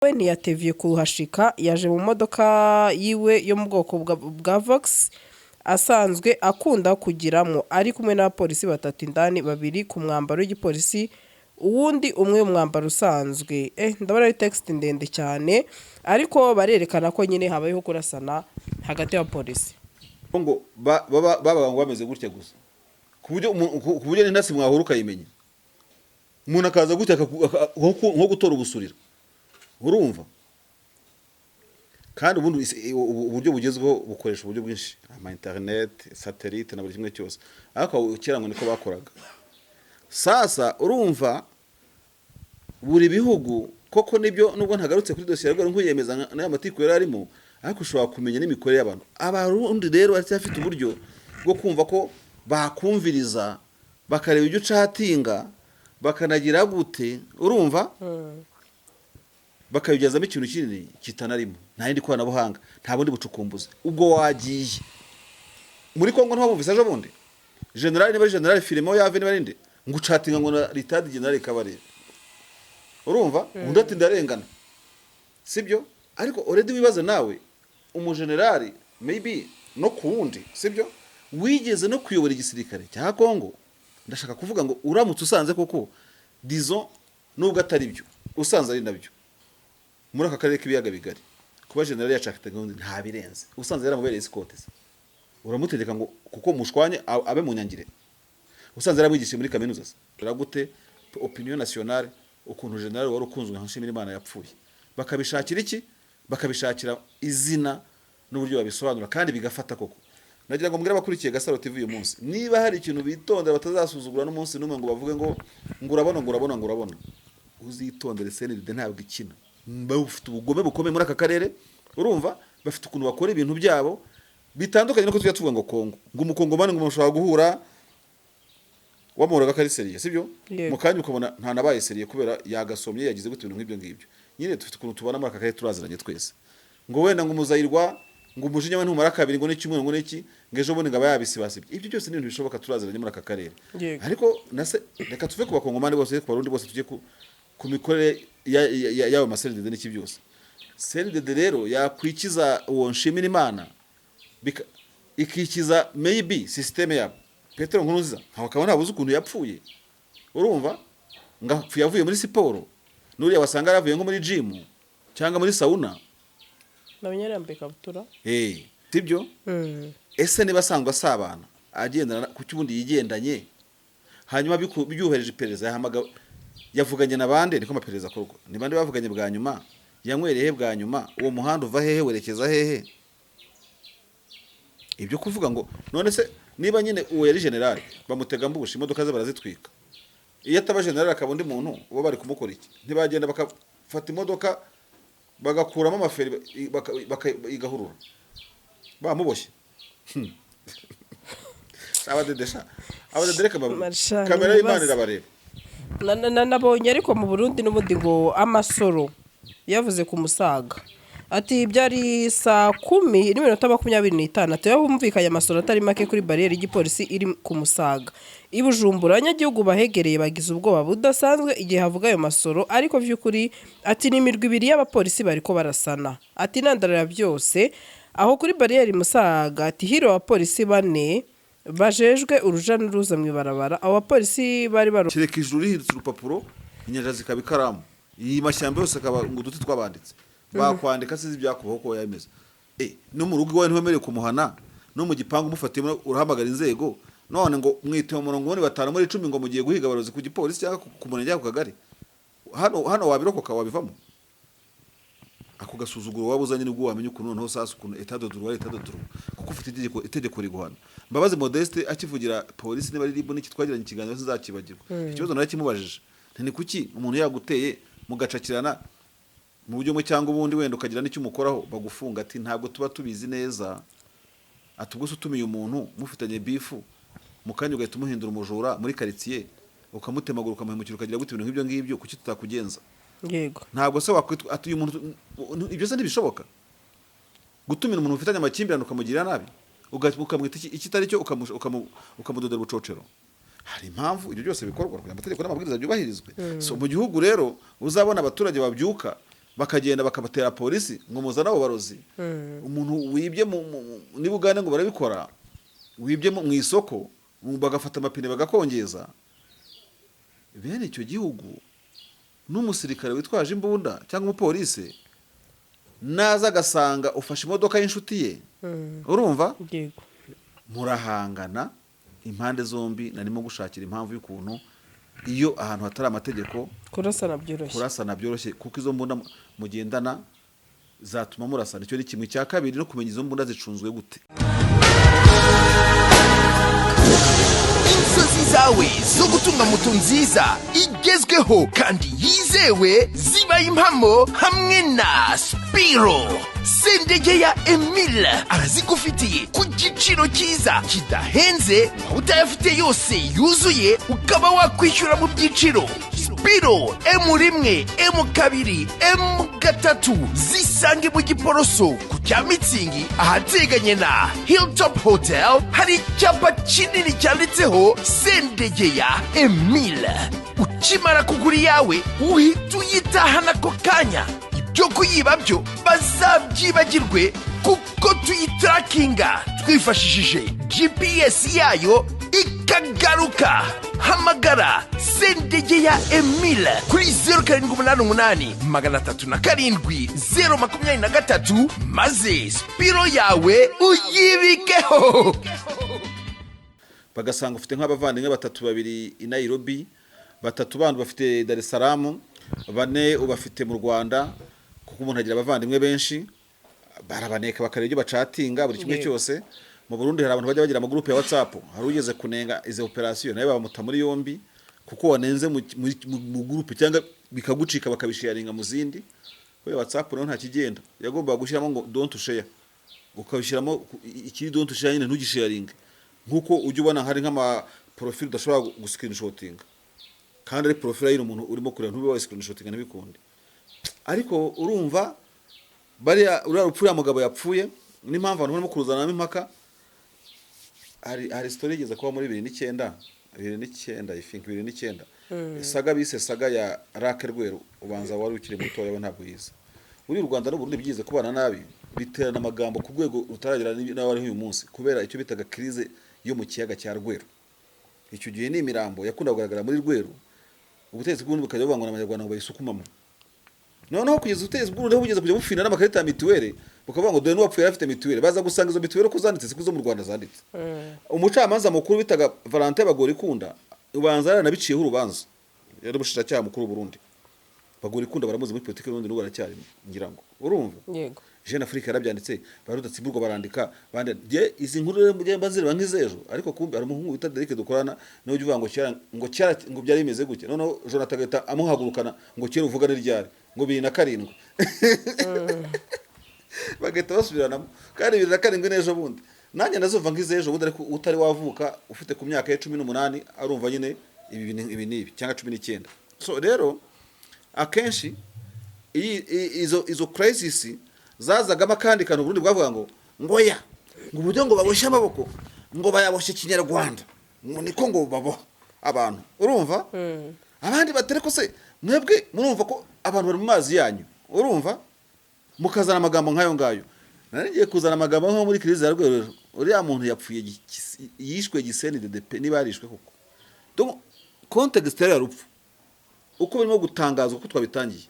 We ntiyatevye kuhashika, yaje mu modoka yiwe yo mu bwoko bwa Vox asanzwe akunda kugiramwo, ari kumwe n'abapolisi batatu indani, babiri ku mwambaro w'igipolisi, uwundi umwe mu mwambaro usanzwe. Ndabona ari text ndende cyane, ariko barerekana ko nyine habayeho kurasana hagati y'abapolisi. Ngo babaga ngo bameze gutya gusa, ku buryo n'intasi mwahura ukayimenya. Umuntu akaza gutya nko gutora ubusurira, urumva? Kandi ubundi uburyo bugezweho bukoresha uburyo bwinshi, ama internet, satellite na buri kimwe cyose, ariko kera ngo niko bakoraga. Sasa urumva buri bihugu koko nibyo, nubwo ntagarutse kuri dosiye ya nkuyemeza n'aya matiku yari arimo, ariko ushobora kumenya n'imikorere y'abantu. Abarundi rero baracyafite uburyo bwo kumva ko bakumviriza, bakareba ibyo ucatinga, bakanagira gute, urumva, bakabibyazamo ikintu kinini kitanarimo. Nta rindi koranabuhanga, nta bundi bucukumbuzi. Ubwo wagiye muri Kongo, ntiwabumvise ejo bundi general, niba ari general Filimo yave, niba ari nde, ngo ucatinga ngo na retired general Kabarebe, urumva? Undi ati ndarengana, sibyo? Ariko already wibaza nawe, umujenerali maybe no ku wundi, sibyo, wigeze no kuyobora igisirikare cya Kongo. Ndashaka kuvuga ngo uramutse usanze koko, disons, nubwo atari byo, usanze ari nabyo muri aka karere k'ibiyaga bigari, kuba generali yacakitaga undi nta birenze, usanze yaramubereye escorte se, uramutegeka ngo kuko mushwanye abe mu nyangire? Usanze yaramwigishije muri kaminuza se, gute opinion nationale ukuntu general wari ukunzwe nka Nshimirimana yapfuye? Bakabishakira iki? Bakabishakira izina n'uburyo babisobanura kandi bigafata koko. Nagira ngo mbwire abakurikiye Gasaro TV uyu munsi, niba hari ikintu bitondera batazasuzugura n'umunsi n'umwe, ngo bavuge ngo urabona, ngo urabona, ngo urabona, uzitondere. CNDD ntabwo ikina, bafite ubugome bukomeye muri aka karere, urumva? Bafite ukuntu bakora ibintu byabo bitandukanye nuko tujya tuvuga ngo Kongo, ngo umukongomani, ngo mushobora guhura wamuhoraga ko ari sérieux, sibyo? Yego. Mu kanya ukabona ntanabaye sérieux kubera yagasomye, yagize gute, ibintu nk'ibyo ngibyo nyine. Dufite ukuntu tubona muri aka karere, turaziranye twese. Ngo wenda ngo umuzayirwa, ngo umujinya we ntumara kabiri, ngo n'icyumweru, ngo n'iki, ngo ejo bundi ngo aba yabisibasibye. Ibyo byose ni ibintu bishoboka, turaziranye muri aka karere. Ariko nase reka tuve ku bakongomani bose, ku barundi bose, tujye ku mikorere y'ayo ma CNDD n'iki byose. CNDD rero yakwikiza uwo nshimira Imana, ikikiza maybe système yabo. Petero Nkurunziza ntawe akaba ntabuze ukuntu yapfuye, urumva? Ngo apfuye avuye muri siporo, n'uriya wasanga yaravuye nko muri gym cyangwa muri sauna. Nabonye yari yambaye ikabutura. Eh, sibyo? Ese niba asanzwe asabana, agendana, kuki ubundi yigendanye? Hanyuma byuhereje iperereza, yahamaga, yavuganye na bande? Niko amaperereza akorwa. Ni bande bavuganye bwa nyuma? Yanywereye he bwa nyuma? Uwo muhanda uva hehe werekeza hehe? Ibyo kuvuga ngo none se niba nyine uwo yari general, bamutega ambushi, imodoka ze barazitwika, iyo ataba general akaba undi muntu, uba bari kumukora iki? Ntibagenda bakafata imodoka bagakuramo amaferi, igahurura bamuboshye? Abadede sha, abadede, reka mbabwire. Marshal, kamera y'Imana ibibazo. irabareba. Nabonye ariko mu Burundi n'ubundi ngo amasoro yavuze ku Musaga, ati byari saa 10:25, ati humvikanye amasoro atari make kuri bariyeri y'igipolisi iri ku Musaga i Bujumbura. Abanyagihugu bahegereye bagize ubwoba budasanzwe igihe havuga ayo masoro, ariko by'ukuri ati ni imirwi ibiri y'abapolisi bariko barasana. Ati intandaro ya byose aho kuri bariyeri Musaga, ati hiro abapolisi bane bajejwe uruja n'uruza mu ibarabara. Abo bapolisi bari baru Kereka ijuru rihindutse urupapuro, inyanja zikaba ikaramu, iyi mashyamba yose akaba ngo uduti twabanditse bakwandika, sizi ibyakubaho uko yameze. No mu rugo iwawe ntiwemerewe kumuhana, no mu gipangu umufatiyemo urahamagara inzego. None ngo mwite mu murongo muri batanu, muri 10, ngo mugiye guhiga abarozi ku gipolisi cyangwa ku murenge cyangwa ku kagari. Hano wabirokoka, wabivamo. Ako gasuzuguro waba uzanye nibwo wamenya ukuntu noneho sasa ukuntu état de droit, état de droit, kuko ufite itegeko riguhana. Mbabazi Modeste akivugira polisi, niba ari RIB n'iki, twagiranye ikiganiro sinzakibagirwa. Ikibazo narakimubajije nti ni kuki umuntu yaguteye mugacakirana mu buryo bumwe cyangwa ubundi, wenda ukagira n'icyo umukoraho, bagufunga? Ati ntabwo tuba tubizi neza. Ati ubwo se utumiye umuntu mufitanye beef, mu kanya ugahita umuhindura umujura muri karitsiye, ukamutemagura, ukamuhemukira, ukagira gute, ibintu nk'ibyo ngibyo, kuki tutakugenza? Ntabwo se wakwitwa ati uyu muntu, ibyo se ntibishoboka gutumira umuntu ufitanye amakimbirane ukamugirira nabi, ukamwita ikitari cyo, ukamudodera ubucocero? Hari impamvu ibyo byose bikorwa kugira amategeko n'amabwiriza byubahirizwe. So mu gihugu rero uzabona abaturage babyuka. Bakagenda bakabatera polisi ngo muzane abo barozi. Umuntu wibye niba Uganda ngo barabikora, wibye mu isoko, bagafata amapine bagakongeza. Bene icyo gihugu n'umusirikare witwaje imbunda cyangwa umupolisi naza agasanga ufashe imodoka y'inshuti ye, urumva, murahangana impande zombi. Narimo gushakira impamvu y'ukuntu iyo ahantu hatari amategeko kurasana byoroshye. Kurasana byoroshye, kuko izo mbunda mugendana zatuma murasana. Icyo ni kimwe. Cya kabiri, no kumenya izo mbunda zicunzwe gute. Inzozi zawe zo gutunga moto nziza igezweho kandi yizewe zibaye impamo hamwe na Spiro. Sendege ya Emile arazigufitiye ku giciro cyiza kidahenze, waba utayafite yose yuzuye ukaba wakwishyura mu byiciro. Spiro M1, M2, M3 zisange mu Giporoso ku cya Mitsingi, ahateganye na Hilltop Hotel. Hari icyapa kinini cyanditseho Sendege ya Emile. Ukimara kugura iyawe uhita uyitahana ako kanya. Ibyo kuyiba byo bazabyibagirwe, kuko tuyitarakinga twifashishije GPS yayo ikagaruka. Hamagara Sendege ya Emile kuri 0788 307 023, maze Spiro yawe uyibikeho. Bagasanga ufite nk'abavandimwe batatu, babiri i Nairobi, batatu bandi bafite Dar es Salaam, bane ubafite mu Rwanda, kuko umuntu agira abavandimwe benshi. Barabaneka, bakareba ibyo bacatinga, buri kimwe cyose. Mu Burundi hari abantu bajya bagira amagurupe ya WhatsApp. Hari ugeze kunenga izo operation, nawe bamuta muri yombi kuko wanenze mu groupe, cyangwa bikagucika bakabisharinga mu zindi. Kubera WhatsApp nayo nta kigenda, yagombaga gushyiramo ngo "don't share", ukabishyiramo ikiri "don't share" nyine, ntugisharinge. Nkuko ujya ubona hari nk'ama profile udashobora guscreenshotinga, kandi ari profile y'umuntu umuntu urimo kureba, ntube wa screenshotinga, ntibikunde. Ariko urumva bariya, uriya rupfu uriya mugabo yapfuye n'impamvu abantu barimo kuruzanamo impaka. Hari story igeze kuba muri 2009, 2009, I think 2009, saga bise saga ya Lac Rweru. Ubanza wari ukiri mutoya, we ntabwo yize. Uri u Rwanda n'u Burundi byize kubana nabi, biterana amagambo ku rwego rutaragera n'abariho uyu munsi, kubera icyo bitaga crise yo mu kiyaga cya Rweru. Icyo gihe ni imirambo yakunda kugaragara muri Rweru, ubutegetsi bw'Uburundi bukajya buvuga ngo ni Abanyarwanda, ngo bayisukumamo. Noneho kugeza ubutegetsi bw'Uburundi aho bugeze kujya bufina n'amakarita ya mituweli, bukavuga ngo dore n'uwapfuye yari afite mituweli. Baza gusanga izo mituweli uko zanditse siko izo mu Rwanda zanditse. Umucamanza mukuru bitaga Valentin Bagorikunda, ubanza yaranabiciyeho urubanza, yari umushinjacyaha mukuru w'u Burundi. Bagorikunda baramuzi muri politiki y'Uburundi, n'ubu aracyarimo ngira ngo, urumva. Jeune Afrique yarabyanditse, ba Rudatsimburwa barandika bande. Je izi nkuru rero mujye bazireba nk'izejo, ariko kumbe hari umuhungu wita Derek dukorana, nawe ujya uvuga ngo kera, ngo kera ngo byari bimeze gutya. Noneho Jonathan agahita amuhagurukana ngo kera uvuga ni ryari? Ngo 2007. Bagahita basubiranamo, kandi 2007 n'ejo bundi. Nanjye ndazumva nk'izejo bundi, ariko utari wavuka ufite ku myaka ye 18 arumva nyine ibi ibi n'ibi, cyangwa 19. So rero akenshi izo crisis zazagamo akandi kantu. Uburundi bwavuga ngo ya ngo uburyo ngo baboshye amaboko, ngo bayaboshye kinyarwanda, ngo niko ngo baboha abantu, urumva. Abandi batari ko se mwebwe murumva ko abantu bari mu mazi yanyu, urumva, mukazana amagambo nk'ayo ngayo. Nari ngiye kuzana amagambo nko muri crise ya Rweru. Uriya muntu yapfuye yishwe giCNDD niba yarishwe koko. Donc contexte ya rupfu uko barimo gutangazwa, uko twabitangiye,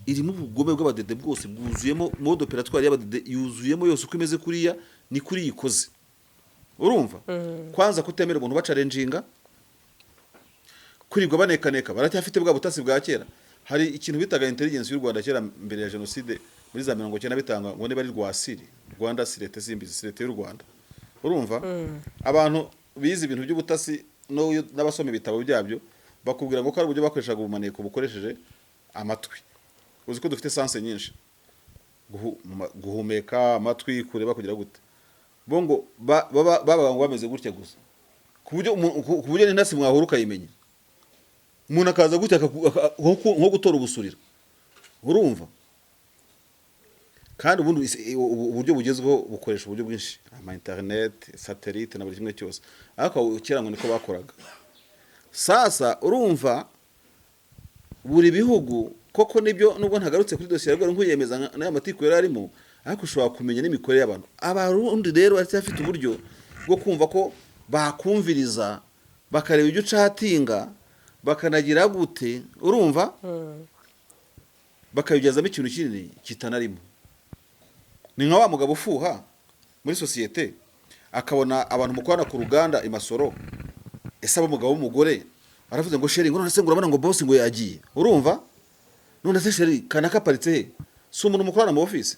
irimo ubugome bw'abadede bwose bwuzuyemo. Mode opératoire y'abadede yuzuyemo yose. Uko imeze kuriya ni kuri yikoze, urumva. Kwanza kutemera umuntu bacarenjinga, kwirirwa banekaneka, baracyafite bwa butasi bwa kera. Hari ikintu bitaga intelligence y'u Rwanda kera mbere ya jenoside muri za 90 bitanga ngo niba ari Rwasiri, Rwanda Sûreté, simbizi, Sûreté y'u Rwanda, urumva. Abantu bize ibintu by'ubutasi n'abasoma ibitabo byabyo bakubwira ngo ko ari uburyo bakoreshaga ubumaneko bukoresheje amatwi. Uzi ko dufite sens nyinshi: guhumeka, amatwi, kureba, kugira gute. Bo ngo babaga ngo bameze gutya gusa, ku buryo n'intasi mwahura ukayimenya. Umuntu akaza gutya nko gutora ubusurira, urumva. Kandi ubundi uburyo bugezweho bukoresha uburyo bwinshi, ama internet, satellite na buri kimwe cyose, ariko kera ngo niko bakoraga. Sasa urumva buri bihugu Koko nibyo, nubwo ntagarutse kuri dosiye ya Rweru nkuyemeza n'aya matiku yari arimo, ariko ushobora kumenya n'imikorere y'abantu. Abarundi rero baracyafite uburyo bwo kumva ko bakumviriza, bakareba ibyo ucatinga, bakanagira gute, urumva, bakabibyazamo ikintu kinini kitanarimo. Ni nka wa mugabo ufuha muri sosiyete, akabona abantu mukorana ku ruganda i Masoro, ese aba umugabo w'umugore aravuze ngo: "Chéri," ngo: "None se," ngo: "urabona," ngo: "boss," ngo: "yagiye." Urumva? "None se chéri, kanaka aparitse he?" Si umuntu mukorana mu office,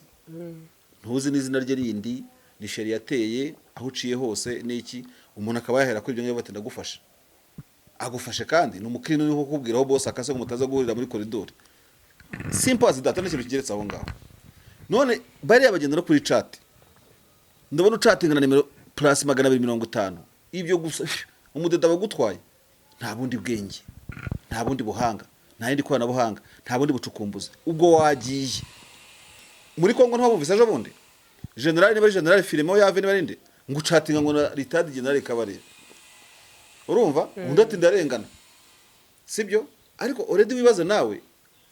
ntuzi n'izina rye rindi, ni chéri yateye aho uciye hose n'iki. Umuntu akaba yahera kuri ibyo ngibyo, bati: "Ndagufasha." Agufashe kandi ni umukiriya uri kukubwira aho boss akase, ngo mutaza guhurira muri koridori. Simple as that, n'ikintu kigeretse aho ngaho. None bariya bagenda no kuri chat, ndabona ucatinga na nimero +250, ibyo gusa umudeda bagutwaye. Nta bundi bwenge, nta bundi buhanga, nta yindi koranabuhanga, nta bundi bucukumbuzi. Ubwo wagiye muri Kongo, ntiwabumvise ejo bundi generali, niba ari generali Filimo yave, niba ari nde, ngo ucatinga ngo na retired general Kabarebe. Urumva? Undi ati: "Ndarengana." Sibyo? Ariko already wibaza nawe,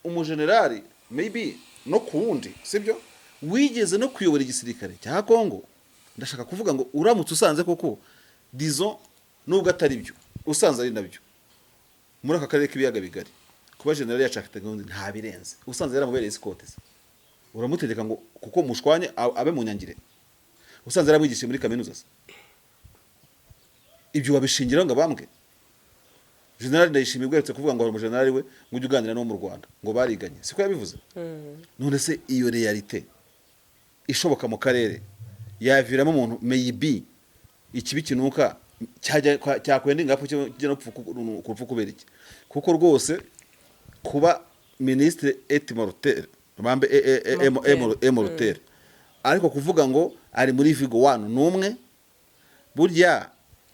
umujenerali, maybe no ku wundi, sibyo, wigeze no kuyobora igisirikare cya Kongo. Ndashaka kuvuga ngo uramutse usanze koko, disons, nubwo atari byo, usanze ari nabyo, muri aka karere k'ibiyaga bigari, kuba generali yacakitaga undi nta birenze, usanze yaramubereye escorte se, uramutegeka ngo kuko mushwanye abe mu nyangire? Usanze yaramwigishije muri kaminuza se, ibyo wabishingiraho ngo abambwe? Generali Ndayishimiye ubwo kuvuga ngo hari umujenerali we ngo ujye uganira n'uwo mu Rwanda, ngo bariganye, siko yabivuze? None se iyo réalité ishoboka mu karere yaviramo umuntu maybe ikibi kinuka cyajya cyakwenda ingapfu, kijya no ku rupfu? Kubera iki? Kuko rwose kuba minisitiri est mortel, bambe Mortel. Mortel, ariko kuvuga ngo ari muri vigo wanu n'umwe, burya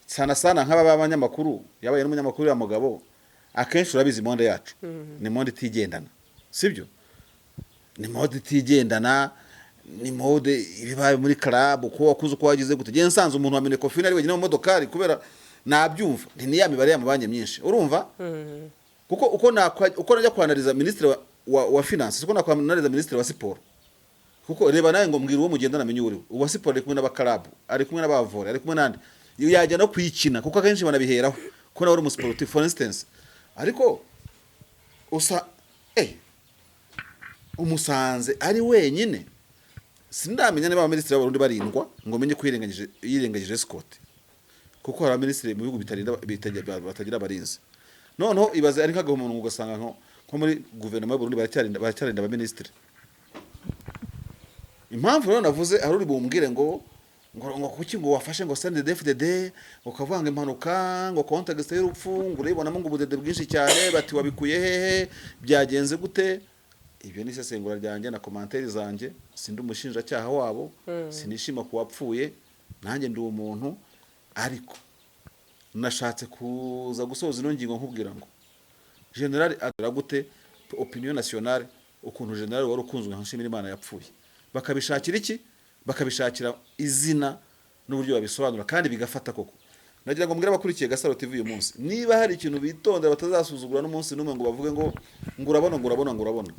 sana sana nk'aba b'abanyamakuru, yabaye n'umunyamakuru ya mugabo, akenshi urabizi monde yacu ni monde itigendana, sibyo? Ni monde itigendana, ni monde ibibaye muri club, uko wakuze, uko wagize gute. Ngiye nsanze umuntu wa Minecofin ari wenyine mu modokari, kubera nabyumva nti ni ya mibare y'amabanki myinshi, urumva? Kuko uko najya kwanariza minisitiri wa finance, siko nakwanariza minisitiri wa siporo. Kuko reba nawe ngo: "Mbwira uwo mugendana, amenye uwo uriwe." Uwa siporo ari kumwe n'abakarabu, ari kumwe n'abavore, ari kumwe n'andi, yajya no kuyikina, kuko akenshi banabiheraho ko nawe uri umusiporutifu, for instance. Ariko usa umusanze ari wenyine, sindamenya niba abaminisitiri b'Abarundi barindwa, ngo menye ko yirengagije escorte, kuko hari abaminisitiri mu bihugu bitarinda, batagira abarinzi. Noneho ibaze ari nk'agahomamunwa, ugasanga nko muri guverinoma y'Uburundi baracyarinda abaminisitiri. Impamvu rero navuze, hari uri bumbwire ngo kuki ngo wafashe ngo CNDD-FDD, ngo ukavanga impanuka, ngo contexte y'urupfu, ngo urayibonamo ngo ubudede bwinshi cyane, bati: "Wabikuye hehe? Byagenze gute?" Ibyo ni isesengura ryanjye na commentaires zanjye, sindi umushinjacyaha wabo. Sinishima ku wapfuye, nanjye ndi umuntu. Ariko nashatse kuza gusoza ino ngingo nkubwira ngo generali agira gute opinion nationale, ukuntu generali wari ukunzwe nka Nshimirimana yapfuye, bakabishakira iki? Bakabishakira izina n'uburyo babisobanura kandi bigafata koko. Nagira ngo mbwire abakurikiye Gasaro TV uyu munsi, niba hari ikintu bitondera batazasuzugura n'umunsi n'umwe, ngo bavuge ngo urabona, ngo urabona, ngo urabona,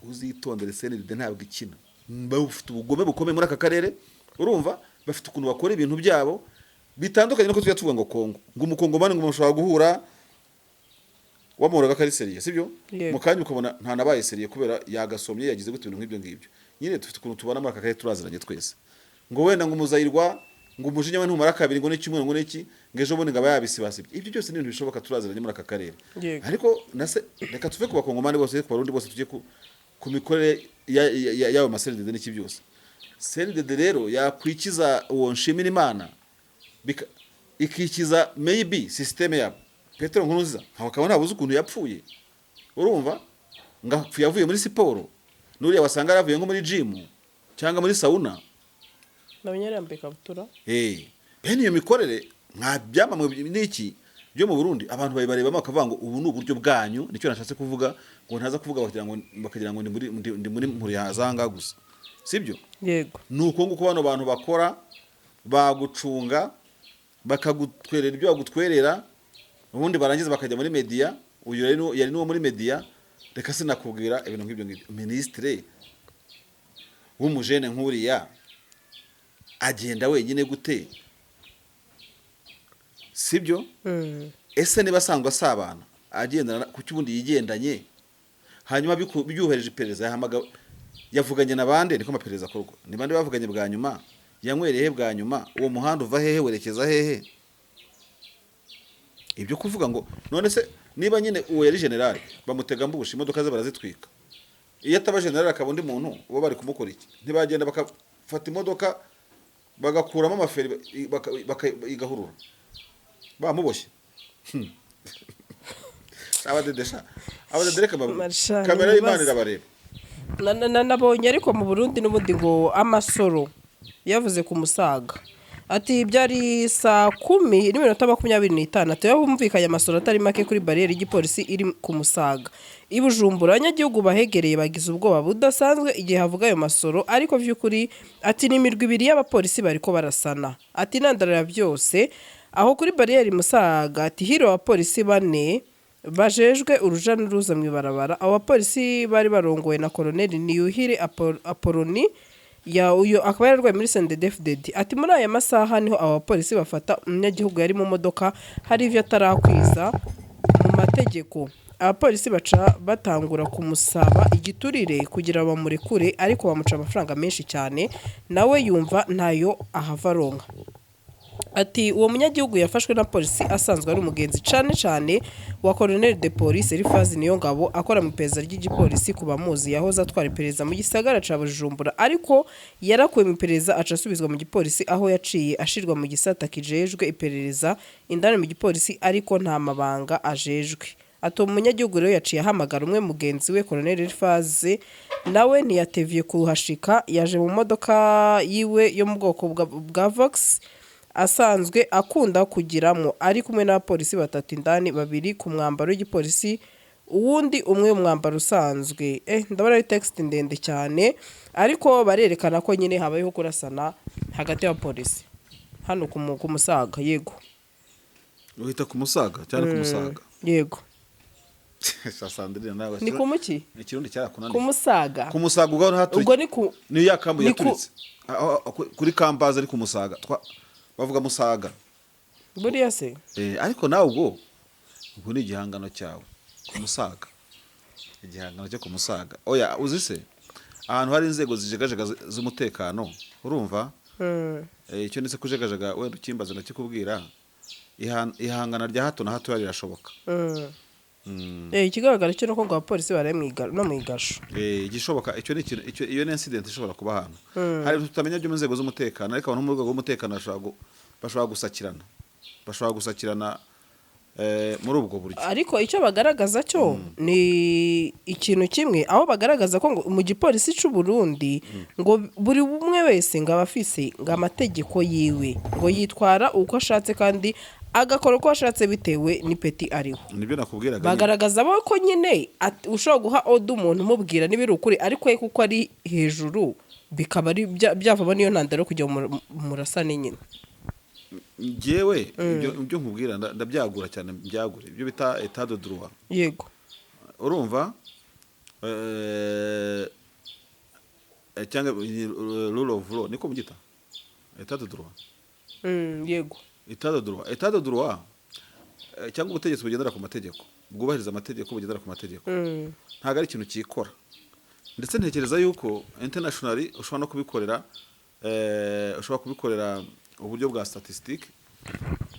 uzitondere. CNDD ntabwo ikina, bafite ubugome bukomeye muri aka karere, urumva? Bafite ukuntu bakora ibintu byabo bitandukanye nuko tujya tuvuga ngo Kongo, ngo umukongomani, ngo mushobora guhura wamuhoraga ko ari sérieux, sibyo? Yego. Mu kanya ukabona ntanabaye sérieux kubera yagasomye, yagize gute, ibintu nk'ibyo ngibyo nyine. Dufite ukuntu tubana muri aka karere, turaziranye twese. Ngo wenda ngo umuzayirwa, ngo umujinya we ntumara kabiri, ngo n'icyumweru, ngo n'iki, ngo ejo bundi ngo aba yabisibasibye. Ibyo byose ni ibintu bishoboka, turaziranye muri aka karere. Ariko nase reka tuve ku bakongomani bose, ku barundi bose, tujye ku mikorere y'ayo ma CNDD n'iki byose. CNDD rero yakwikiza uwo nshimira Imana, ikikiza maybe système yabo. Petero Nkurunziza ntabwo akaba ntabuze ukuntu yapfuye, urumva? Ngo apfuye avuye muri siporo, n'uriya wasanga yaravuye nko muri gym cyangwa muri sauna. Nabonye yari yambaye ikabutura. Bene iyo mikorere nka byamamwe n'iki byo mu Burundi, abantu babibarebamo bakavuga ngo ubu ni uburyo bwanyu. Nicyo nashatse kuvuga, ngo ntaza kuvuga bakagira ngo ndi muri mpuri yazanga gusa, sibyo? Yego. Ni uko nguko bano bantu bakora, bagucunga, bakagutwerera ibyo bagutwerera, ubundi barangiza bakajya muri media. Uyu yari n'uwo muri media. Reka sinakubwira ibintu nk'ibyo ngibyo. Minisitiri w'umujene nk'uriya agenda wenyine gute? Sibyo? Ese niba asanzwe asabana, agendana, kuki ubundi yigendanye? Hanyuma byuhereje iperereza, yahamagawe, yavuganye na bande? Niko amaperereza akorwa. Ni bande bavuganye bwa nyuma? Yanywereye he bwa nyuma? Uwo muhanda uva hehe, werekeza hehe? Ibyo kuvuga ngo none se niba nyine uwo yari generali, bamutega ambushi, imodoka ze barazitwika, iyo ataba generali akaba undi muntu, uba bari kumukora iki? Ntibagenda bakafata imodoka bagakuramo amaferi, igahurura bamuboshye? Abadedesha, abadede, reka mbabwire. Marshal, kamera y'Imana ibibazo. irabareba. Nabonye ariko mu Burundi n'ubundi ngo amasoro yavuze ku Musaga, ati byari saa 10:25, ati humvikanye amasoro atari make kuri bariyeri y'igipolisi iri ku Musaga i Bujumbura. Abanyagihugu bahegereye bagize ubwoba budasanzwe igihe havuga ayo masoro, ariko by'ukuri ati ni imirwi ibiri y'abapolisi bariko barasana. Ati intandaro ya byose aho kuri bariyeri Musaga, ati hiriwe abapolisi bane bajejwe uruja n'uruza mu ibarabara. Abo bapolisi bari barongowe na Koloneli Niyuhire Apoloni ya, uyu akaba yararwaye muri CNDD-FDD. Ati muri aya masaha niho abo bapolisi bafata umunyagihugu yari mu modoka, hari ivyo atarakwiza mu mategeko. Abapolisi baca batangura kumusaba igiturire kugira bamurekure, ariko bamuca amafaranga menshi cyane, nawe yumva ntayo ahava aronka. Ati uwo munyagihugu yafashwe na polisi asanzwe ari umugenzi cane cane wa Colonel de Police Elifazi Niyongabo, akora mu iperereza ry'igipolisi. Ku bamuzi, yahoze atwara iperereza mu gisagara ca Bujumbura, ariko yarakuwe mu iperereza aca asubizwa mu gipolisi, aho yaciye ashirwa mu gisata kijejwe iperereza indani mu gipolisi, ariko nta mabanga ajejwe. Ati uwo munyagihugu rero yaciye ahamagara umwe mugenzi we Colonel Elifazi, nawe ntiyatevye kuhashika, yaje mu modoka yiwe yo mu bwoko bwa Vox asanzwe akunda kugiramo, ari kumwe n'abapolisi batatu indani, babiri ku mwambaro w'igipolisi, uwundi umwe mu mwambaro usanzwe. Ndabona ari text ndende cyane, ariko barerekana ko nyine habayeho kurasana hagati y'abapolisi hano ku Musaga, yego. Uhita ku Musaga cyane, ku Musaga. Yego. Sandrine, nawe. Ni ku muki? Ikirundi cyarakunaniye. Ku Musaga. Ku Musaga ubwo hatuye. Ubwo ni ku Niyo ya kambu yaturitse. Kuri kambaza ari ku Musaga. Bavuga Musaga. Buriya se? Ariko nawe ubwo ni igihangano cyawe ku Musaga, igihangano cyo ku Musaga. Oya, uzi se ahantu hari inzego zijegajega z'umutekano, urumva? Icyo ndetse kujegajega wenda ukimbaza ndakikubwira. Ihangana rya hato na hato rirashoboka. Ikigaragara cyo nuko ngo abapolisi baraye no mu igasho. Igishoboka icyo ni ikintu icyo, iyo ni incident ishobora kuba ahantu hari ibintu tutamenya byo mu nzego z'umutekano, ariko abantu mu rwego rw'umutekano bashobora gusakirana muri ubwo buryo. Ariko icyo bagaragaza cyo ni ikintu kimwe, aho bagaragaza ko ngo mu gipolisi cy'u Burundi ngo buri umwe wese ngo aba afise ngo amategeko yiwe, ngo yitwara uko ashatse kandi agakora uko ashatse bitewe n'ipeti ariho. Nibyo nakubwiraga nyine. Bagaragaza bo ko nyine ushobora guha order umuntu umubwira niba iri ukuri, ariko we kuko ari hejuru bikaba ari byavamo n'iyo ntandaro yo kujya mu murasane nyine. Njyewe ibyo nkubwira ndabyagura cyane, mbyagure ibyo bita état de droit. Urumva, cyangwa rule of law, niko mubyita état de droit. Yego. État de droit cyangwa ubutegetsi bugendera ku mategeko, bwubahiriza amategeko, bugendera ku mategeko, ntabwo ari ikintu cyikora. Ndetse ntekereza yuko internationally ushobora no kubikorera, ushobora kubikorera uburyo bwa statistique,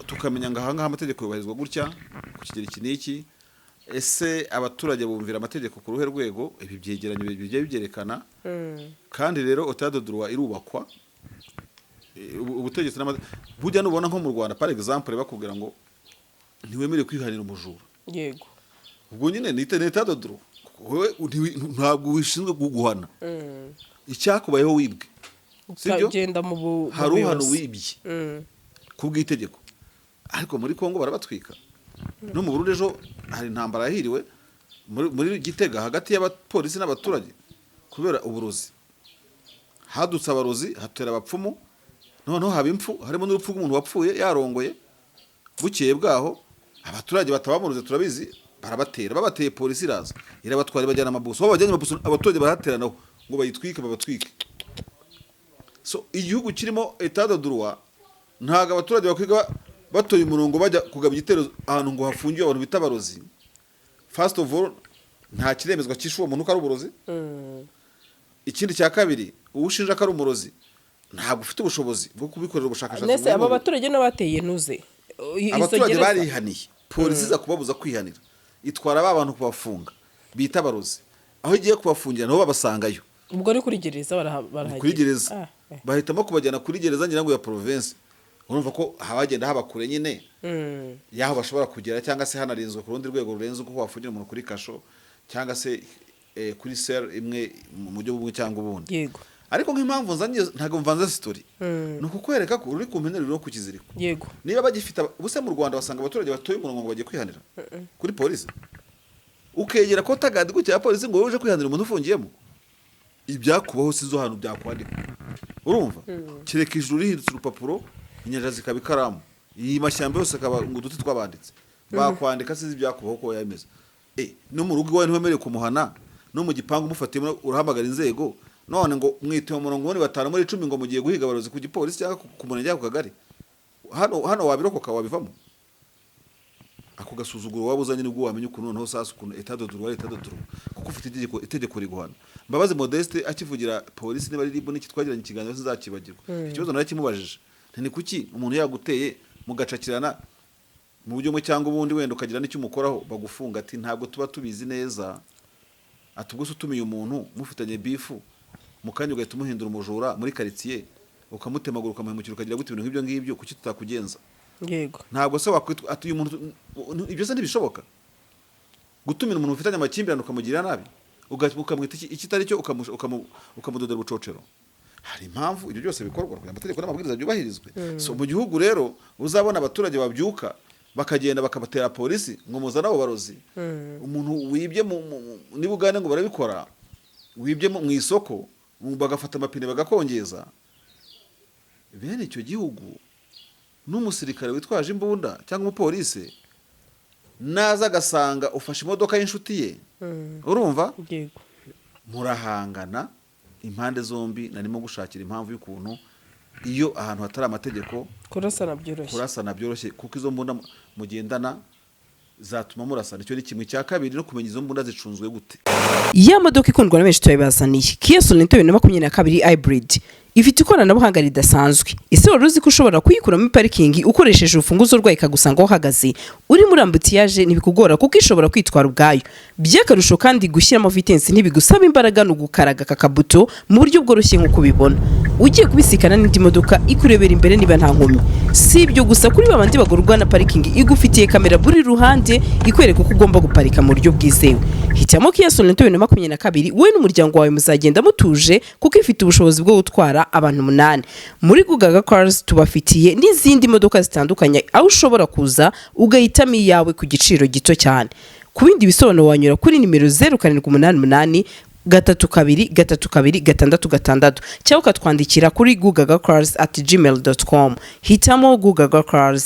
tukamenya ngo ahangaha amategeko yubahirizwa gutya ku kigero iki n'iki. Ese abaturage bumvira amategeko ku ruhe rwego? Ibi byegeranyo bigiye bibyerekana. Kandi rero état de droit irubakwa. Ubutegetsi burya nubona nko mu Rwanda, par exemple, bakubwira ngo ntiwemerewe kwihanira umujura, ubwo nyine ni état de droit. Wowe ntabwo wishinzwe kuguhana icyakubayeho wibwe, sibyo? Ukagenda mu Hari uhana buyobozi. wibye ku bw'itegeko, ariko muri Kongo barabatwika. No mu Burundi ejo hari intambara yahiriwe muri Gitega hagati y'abapolisi n'abaturage kubera uburozi. Hadutse abarozi, hatera abapfumu, noneho haba impfu, harimo n'urupfu rw'umuntu wapfuye yarongoye. Bukeye bwaho abaturage batabamuruze, turabizi. Barabatera, babateye, polisi iraza irabatwara, ibajyana amabuso. Aho bajyanye amabuso, abaturage barahateranaho ngo bayitwike, babatwike. So igihugu kirimo état de droit, ntabwo abaturage bakwiga batoye umurongo bajya kugaba igitero ahantu ngo hafungiwe abantu bita abarozi. First of all, nta kiremezwa cyishe uwo muntu ko ari uburozi. Ikindi cya kabiri, uwo ushinja ko ari umurozi ntabwo ufite ubushobozi bwo kubikorera ubushakashatsi. Nese aba Muri baturage n'abateye ntuze izo abaturage gereza? Barihaniye, polisi iza kubabuza kwihanira, itwara ba bantu kubafunga bita abarozi. Aho igiye kubafungira nabo babasangayo. Ubwo ni kuri gereza barahagera? Kuri gereza. Ah, eh. Bahitamo kubajyana kuri gereza, ngira ngo ya province. Urumva ko habagenda haba kure nyine y'aho bashobora kugera, cyangwa se hanarinzwe ku rundi rwego rurenze uko wafungira umuntu kuri kasho cyangwa se kuri cell imwe mu buryo bumwe cyangwa ubundi. Ariko nk'impamvu nzanye, ntabwo mvanze story, ni ukukwereka ko uri ku mpene ruri ku kiziriko. Niba bagifite ubuse mu Rwanda basanga abaturage batoye umurongo ngo bagiye kwihanira kuri polisi, ukegera ko tagadi gutya ya polisi ngo wowe uje kwihanira umuntu ufungiyemo, ibyakubaho sizo hantu byakwandika. Urumva, kereka ijuru rihindutse urupapuro, inyanja zikaba ikaramu, iyi mashyamba yose akaba ngo uduti twabanditse bakwandika, sizi ibyakubaho uko yameze. No mu rugo iwawe ntiwemerewe kumuhana, no mu gipangu umufatiyemo urahamagara inzego. None ngo mwite mu murongo muri batanu, muri 10, ngo mugiye guhiga abarozi ku gipolisi cyangwa ku murenge cyangwa ku kagari, hano wabirokoka, wabivamo. Ako gasuzuguro waba uzanye nibwo wamenya ukuntu noneho sasa ukuntu état de droit, état de droit, kuko ufite itegeko riguhana. Mbabazi Modeste akivugira polisi, niba ari RIB n'iki, twagiranye ikiganiro sinzakibagirwa. Ikibazo narakimubajije nti: "Ni kuki umuntu yaguteye mugacakirana mu buryo bumwe cyangwa ubundi, wenda ukagira n'icyo umukoraho, bagufunga?" Ati: "Ntabwo tuba tubizi neza." Ati: "Ubwo se utumiye umuntu mufitanye beef, mu kanya ugahita umuhindura umujura muri karitsiye, ukamutemagura, ukamuhemukira, ukagira gute, ibintu nk'ibyo ngibyo, kuki tutakugenza?" Ntabwo se wakwitwa ati uyu muntu, ibyo se ntibishoboka gutumira umuntu ufitanye amakimbirane ukamugirira nabi, ukamwita ikitari cyo, ukamudodera ubucocero? Hari impamvu ibyo byose bikorwa kugira ngo amategeko n'amabwiriza byubahirizwe. So mu gihugu rero uzabona abaturage babyuka bakagenda bakabatera polisi ngo muzane abo barozi, umuntu wibye niba ugane ngo barabikora, wibye mu isoko, bagafata amapine bagakongeza. Bene icyo gihugu n'umusirikare witwaje imbunda cyangwa umupolisi naza agasanga ufashe imodoka y'inshuti ye, urumva, murahangana impande zombi. Narimo gushakira impamvu y'ukuntu iyo ahantu hatari amategeko kurasana byoroshye. Kurasana byoroshye, kuko izo mbunda mugendana zatuma murasana. Icyo ni kimwe. Cya kabiri, no kumenya izo mbunda zicunzwe gute. Ya modoka ikundwa na benshi turabibazaniye, Kia Sorento 2022 hybrid, ifite ikoranabuhanga ridasanzwe. Ese wari uzi ko ushobora kuyikura muri parikingi ukoresheje urufunguzo rwayo, ikagusanga aho uhagaze? Uri muri embouteillage ntibikugora kuko ishobora kwitwara ubwayo. By'akarusho kandi, gushyiramo vitesse ntibigusaba imbaraga, ni ugukaraga aka kabuto mu buryo bworoshye nk'uko ubibona. Ugiye kubisikana n'indi modoka, ikurebera imbere niba nta nkomyi. Si ibyo gusa, kuri babandi bagurwa na parikingi, igufitiye kamera buri ruhande ikwereka uko ugomba guparika mu buryo bwizewe. Hitamo Kia Sorento 2022, wowe n'umuryango wawe muzagenda mutuje kuko ifite ubushobozi bwo gutwara abantu umunani. Muri Gugaga Cars tubafitiye n'izindi modoka zitandukanye, aho ushobora kuza ugahitamo iyawe ku giciro gito cyane. Ku bindi bisobanuro wanyura kuri nimero 0788323266 cyangwa ukatwandikira kuri gugagacars@gmail.com. Hitamo Gugaga Cars.